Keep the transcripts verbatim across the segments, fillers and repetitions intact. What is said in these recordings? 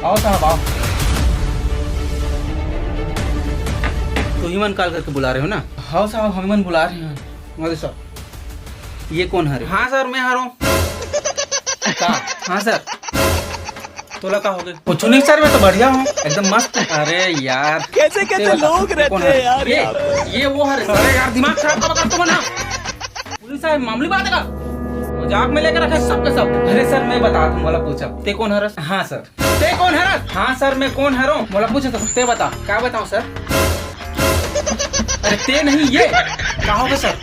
आओ साहब, आओ। तुही मन call करके बुला रहे हो ना? हाँ साहब, हम मन बुला रहे हैं। अरे सर, ये कौन हरे? हाँ सर, मैं हरों। का? हाँ सर। तोला का होगे? कुछ नहीं सर, मैं तो बढ़िया हूँ, एकदम मस्त। अरे यार, कैसे कैसे लोग रहते हैं यार, ये, ये वो हरे। अरे यार, दिमाग खराब का बता तुम ना। पुलिस आए, मामूली बात है का? मजाक में लेकर रखे सबके सब। अरे सर, मैं बता दूं, मोला पूछा, ते कौन हरस? हाँ सर। ते कौन हरस? हाँ सर, मैं कौन हरों? मोला पूछा तो ते बता। का बताऊं सर? अरे ते नहीं, ये का होगे सर?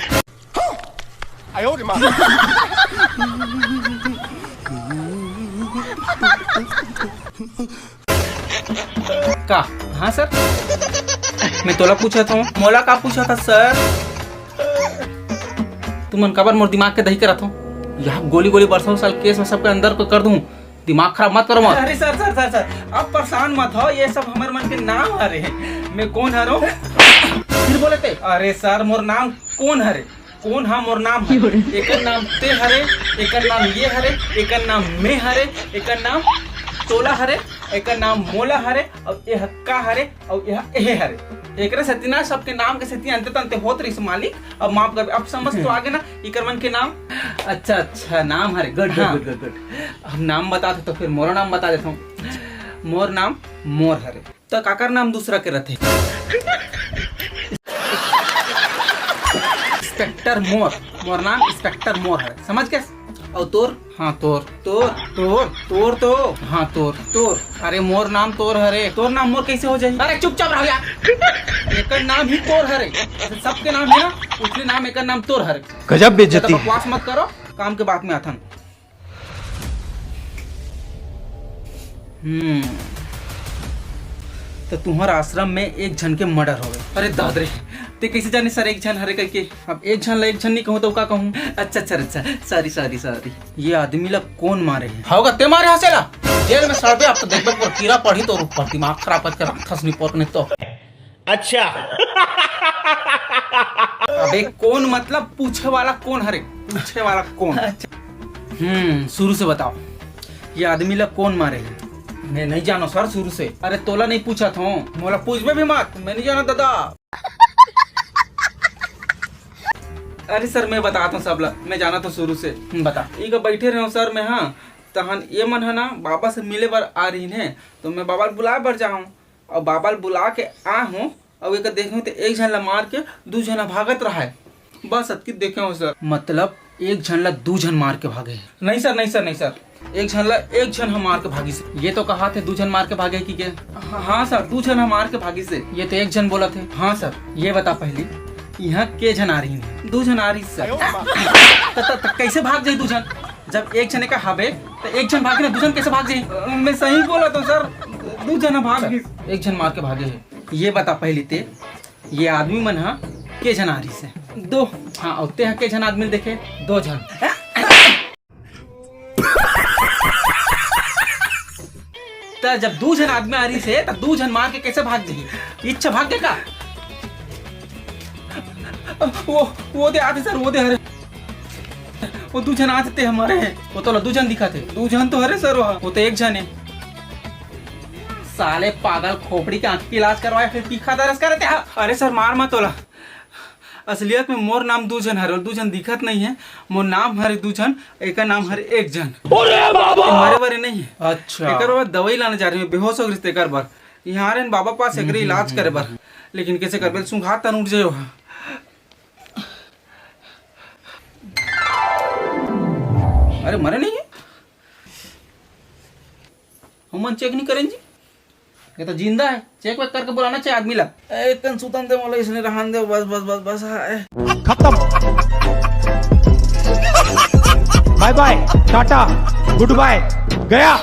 का? हाँ सर, मैं तोला पूछत हूँ। मोला का पूछत हस सर? तुमन काबर मोर दिमाग के दही करत हो? यहाँ गोली गोली बरसों साल केस में सबके अंदर को कर दूं। दिमाग खराब मत करो मत। अरे सर, सर, सर, सर, अब परेशान मत हो, ये सब हमर मन के नाम हरे। मैं कौन हरों? फिर बोले ते, अरे सर, मोर नाम कौन हरे? कौन हा मोर नाम हरे? एकर नाम ते हरे, एकर नाम ये हरे, एकर नाम मैं हरे, एकर नाम तोला हरे, एकर नाम मोला हरे, अउ एह का हरे, अउ एह एहे हरे। एकरे सेती ना सबके नाम के सेती अंते तंते होत रहिस मालिक। अब माफ कर, अब समझ तो आगे ना, इकर मन के नाम। अच्छा, अच्छा, नाम हरे, गुड, गुड, हाँ। गुड, गुड, गुड। अब नाम बता दे तो फिर मोरो नाम बता देता हूँ। मोर नाम मोर हरे। त काकर नाम दूसरा के रथे? इंस्पेक्टर मोर, मोर नाम इंस्पेक्टर मोर हरे, समझ के? अउ तोर? हाँ, तोर। तोर, तोर, तोर तो। हाँ, तोर, तोर। अरे, मोर नाम तोर हरे, तोर नाम मोर कैसे हो जाही? अरे, चुपचाप रहो यार। एकर नाम ही तोर हरे, जैसे सबके नाम है ना, उसने नाम, एकर नाम तोर हरे। गजब बेइज्जती। ज्यादा बकवास मत करो, काम के बात में आथन। हम्म, तो तुम्हार आश्रम में एक झन के मर्डर होवे। अरे दाद रे, ते कैसे जाने सर एक झन हरे करके? अब एक झन ला एक झन नहीं कहूँ तो का कहूँ? अच्छा, अच्छा, अच्छा, सॉरी, सॉरी, सॉरी। ये आदमी ला कौन मारे है? होगा ते मारे हसेला? जेल में सड़बे, अब तो देखबे पर कीड़ा पड़ी तो ऊपर, दिमाग खराब करके रखस नहीं पोक नहीं तो। अच्छा। अबे कौन, मतलब पूछे वाला कौन हरे? पूछे वाला कौन? अच्छा। हम्म, शुरू से बताओ, ये आदमी ला कौन मारे है? मैं नहीं जानो सर शुरू से। अरे तोला नहीं पूछा था, मोला पूछबे भी मत, मैं नहीं जाना दादा। अरे सर, मैं बताता हूँ सब ला, मैं जाना था शुरू से। हम्म, बता। इका बैठे रहे सर मैं, हाँ, तहन ये मन है ना बाबा से मिले बर आ रही है, तो मैं बाबा ला बुलाए बर जाऊँ। अउ बाबा ल बुला के आ हूँ, अउ एकर देखूँ त एक झन ला मार के दू झन ह भागत रहाय। बस अतकी देखे हो सर। मतलब एक झन ला दू झन मार के भागे हे? नहीं सर, नहीं सर, नहीं सर, एक झन ला एक झन ह मार के भागिस हे। ये तो कहा थे दू झन मार के भागे हे कि के? हाँ, हाँ सर, दू झन ह मार के भागिस हे। ये तो एक झन बोला थे। हाँ सर, ये बता पहली, यहाँ के झन आ रही है? दू झन आ रही सर। त, त, त कैसे भाग जाई दू झन? जब एक झने का हबे, त एक झन भागे ना, दू झन कैसे भाग जाही? अ, मैं सही बोला तो सर, दू झन भाग गइस। एक झन मार के भागे हे। ये बता पहली ते, ये आदमी मन हा के झन आ रहिस हे? दो। हाँ, अउ ते हा के झन आदमी ल देखे? दो झन। त जब दू झन आदमी आ रहिस हे, त दू झन मार के कैसे भाग जाही? इच्छा भाग गे का? वो, वो दे आते सर, वो दे हरे। वो दू झन आते ते हमर हे। वो तो ला दू झन दिखत हे। दू झन तो हरे सर, वो। वो तो एक झन हे। साले पागल, खोपड़ी के आँखी के इलाज करवाए, फिर तीखा दरस करत हे। अरे सर, मार मत ओला। असलियत में मोर नाम दू झन हरे, दू झन दिखत नहीं हे। मोर नाम हरे दू झन, एकर नाम हरे एक झन। अरे बाबा! ये मरे वरे नहीं हे। अच्छा। एकर बर दवाई लाने जा रहे हैं, बेहोश हो गइस तेकर बर। यहाँ आ रहे हैं बाबा पास, एकरे इलाज करे बर। लेकिन कैसे करबे, सूंघात तन उठ जाए वहाँ। अरे मरे नहीं हे? हमन चेक नहीं करेन जी, ये तो जिंदा हे। चेक वेक करके बुलाना चाहिए आदमी ला। ए, कन सुतन दे मोला, इसने रहन दे, बस, बस, बस, बस, हाँ, ए। खत्म। बाय बाय, टाटा, गुड बाय, गया।